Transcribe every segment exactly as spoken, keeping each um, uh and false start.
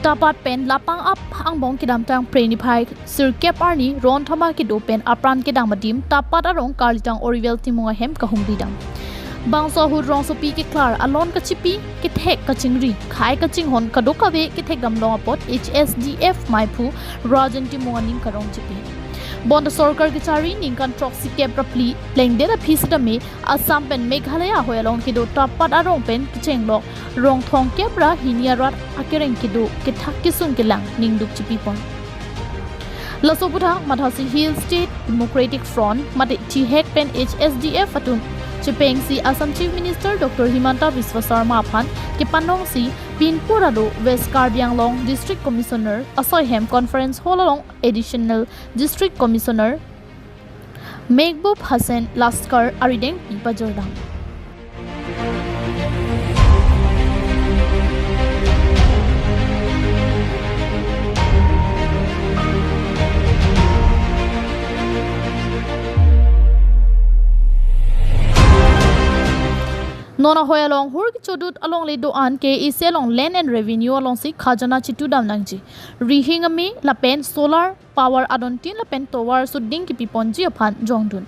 Tapat pen lapang ap angbong kedamtang Phre niphai sirkep arni ron thama kedo pen apran kedam adim Tapat arong Karlitang Orivel Timung ahem kahumri dam. Bangso ahut rongsopi keklar alon kachipi, kethek kachingri, khei kachinghon kadokave kethek damlong apot H S D F maiphu Rajen Timung aning karong chipi. Bonta sorkar kechari ningkan throksi kep ra phli plengdet aphi sitame Assam pen Meghalaya ahoi along kedo Tapat arong pen kechenglok rong thomkep ra hini arat akereng kedo kethak kesung kelang ningduk chipipon. Laso aputhak Mathasi Hill State Democratic Front mate T H E C pen H S D F atum chepengsi Assam Chief Minister Doctor Himanta Biswa Sarma aphan kepanongsi pinpur alo West Karbi Anglong District Commissioner asoi hem Conference Hall along Additional District Commissioner Mehboob Hussain Laskar arideng pi pajirdam. Non ahoi along hur kechodut alongle do-an K A A C along Land and Revenue alongsi khajana chitudam nangji. Rihing ame lapen solar power adontin lapen tovar suding kepiponji aphan jongdun.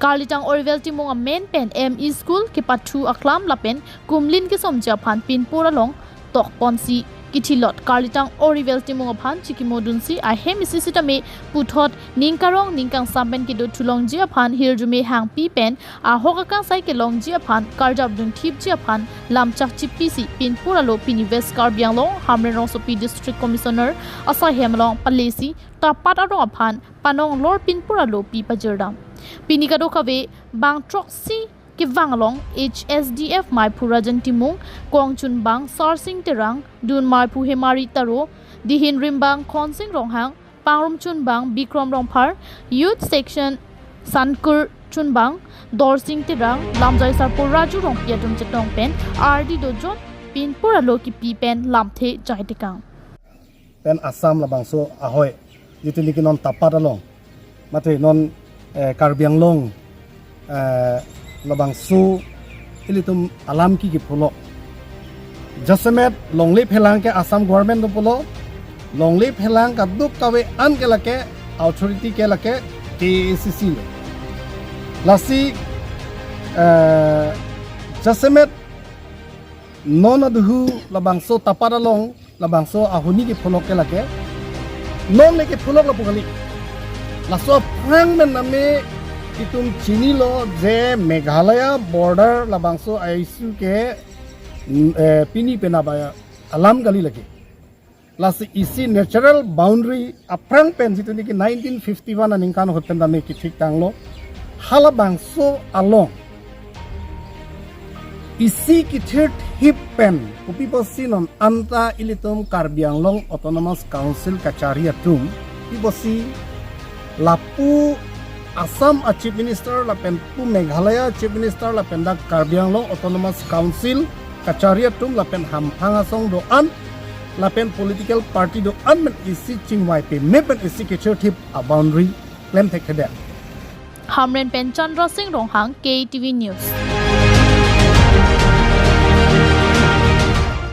Karlitang Orivel Timung amen pen M E school kepathu aklam lapen kumlin kesomji aphan pinpur along tokponsi kithilot Karlitang Orivel Timung aphan chikimodunsi ahem isi sitame puthot ningkarong ningkangsam pen kedo thulongji aphan hirjume hangpi pen ahok akangsai kelongji aphan karjap dunthipji aphan lamchak chipisi pinpur alo pini West Karbi Anglong Hamren rongsopi District Commissioner asai hem along palesi Tapat arong aphan panong lor pinpur alo pi pajirdam. Pini kadokave bang throksi kevang along H S D F maiphu Rajen Timung, kongchunbang Sarsing Terang, dun maiphu Hemari Taro, dihin rimbang Khonsing Ronghang, pangrumchunbang Bikrom Rongphar, Youth Section Sankur chunbang Dorsing Terang, lamjai sarpo Raju Rongpi atum chetong pen ardi dojon pinpur alo kipi pen lamthe jai tekang. Pen Assam labangso ahoi, jitu niki non Tapat along, mate non, eh, Karbi Anglong, eh, labangso ilitum alam ke kepholok. Jasemet longle phelang ke Assam government do pulo, longle phelang kadokave an ke lake authority ke lake K A A C C lo. Lasi, eh, jasemet non aduhu labangso Tapat along labangso ahuni kepholok ke lake, non le kepholok lapu kali. Laso aphrang pen name itum chinilo je Meghalaya border labangso a-issue ke, mm, eh, pini penap alam kali lake. Lasi isi natural boundary aphrang pen jitu niki nineteen fifty-one aningkan ahut pen name kethik tanglo. Halabangso along isi kethirthip pen, kopi pusi non anta ilitum Karbi Anglong Autonomous Council kachari atum, kopi pusi lapu Assam a Chief Minister lapen pu Meghalaya Chief Minister lapen dak Karbi Anglong Autonomous Council kachari atum lapen hamphang asong do-an lapen political party do-an men isi chingvai peme pen isi kethirthip a boundary klemthekthedet. Hamren pen Chandra Singh Ronghang, K T V News.